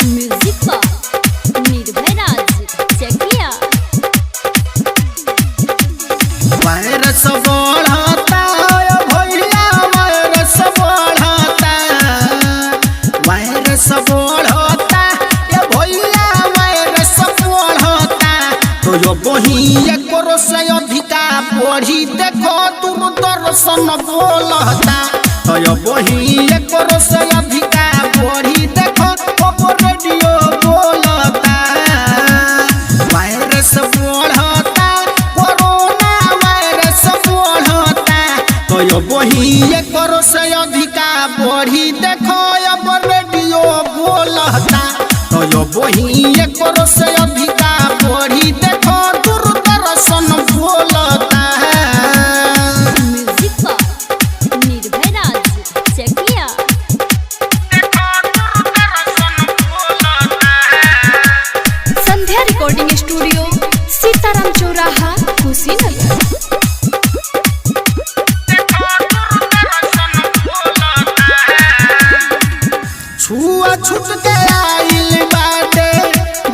Music पर निर्भय राज चकिया। Virus बढ़ता भैया, वायरस बढ़ता, वायरस बढ़ता ये भैया, वायरस बढ़ता। तो यो बही करो से अधिका बढ़ी देखो दूरदर्शन बोलता। तो यो बही करो से अधिका बढ़ी देखो अब रेडियो बोलता। वायरस बढ़ता, कोरोना वायरस बढ़ता। तो यो बही करो से अधिका बढ़ी देखो अब रेडियो बोलता। तो यो बही करो से अधिका बढ़ी देखो दूरदर्शन बोलता। म्यूजिक पर निर्भय राज चकिया। संध्या रिकॉर्डिंग स्टूडियो, सीताराम चौराहा, कुशीनगर। छुआ छूट के आइल बाटे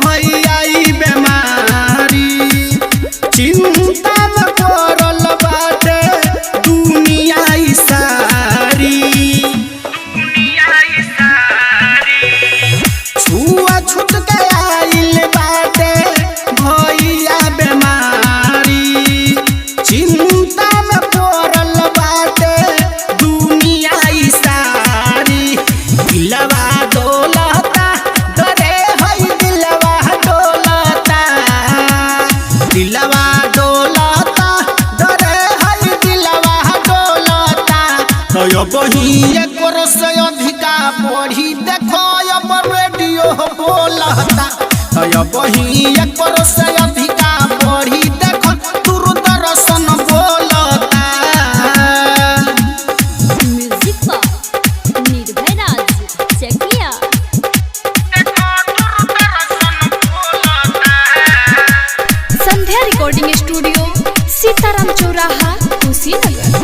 भैया ई बेमारी, चिंता में पड़ल बाटे दुनिया ई सारी। छुआ छूट के आइल बाटे भैया बेमारी, चिंता में पड़ल बाटे दुनिया ई सारी। दिलवा डोलता डरे हई, दिलवा डोलता, दिलवा डोलता डरे हई, दिलवा डोलता। तो यो बही करो से अधिका बढ़ी देखो अब रेडियो बोलता। तो यो बही करो से अधिका बढ़ी देखो दूरदर्शन बोलता। म्यूजिक पर निर्भय राज चकिया। संध्या रिकॉर्डिंग स्टूडियो, सीताराम चौराहा, कुशीनगर।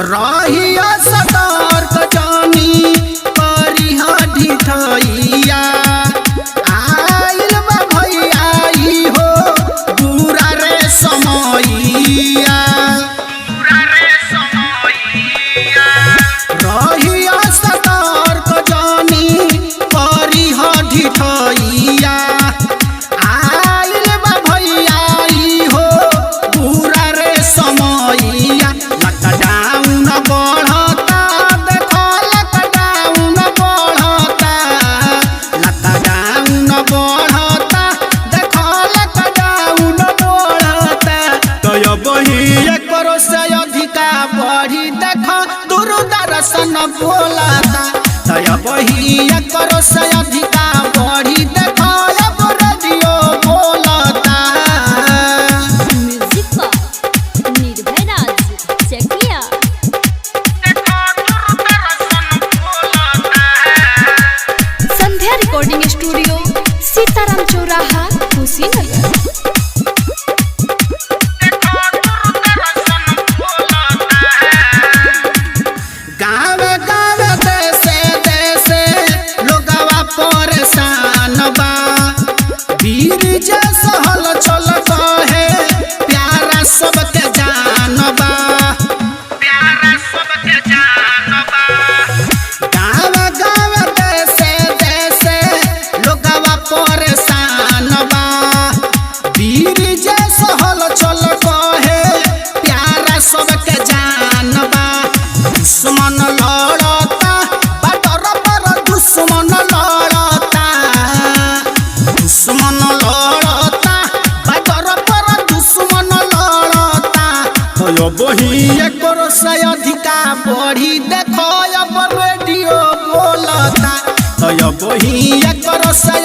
रहिया सतर्क जानी करिहा ढिठैया, आइल बा भैया ई हो बुरा रे समैया। रहिया सतर्क जानी करिहा ढिठैया, आइल बा भैया ई हो बुरा रे समैया। लॉकडाउन बढ़ता देखो, लॉकडाउन बढ़ता, लॉकडाउन बढ़ता देखो, लॉकडाउन बढ़ता। तो यो बही करो से अधिका बढ़ी देखो दूरदर्शन बोलता। तो यो बही करो से अधिका बढ़ी देखो अब रेडियो बोलता। म्यूजिक पर निर्भय राज चकिया। संध्या रिकॉर्डिंग स्टूडियो, सीताराम चौराहा, कुशीनगर। गाँव गाँव देशे देशे लोगवा परेशान बा, वीर जैसे हल चल कहे प्यारा सबके जानबा। गाँव गाँव देशे देशे लोगवा परेशान बा, वीर जैसे हल चल कहे प्यारा सबके जानबा। दुश्मन लड़ता बाटर पर, दुश्मन लड़ता, दुश्मन लड़ता बाटर पर, दुश्मन लड़ता। तो यो बही करो से अधिका बढ़ी देखो अब रेडियो बोलता। तो यो बही करो से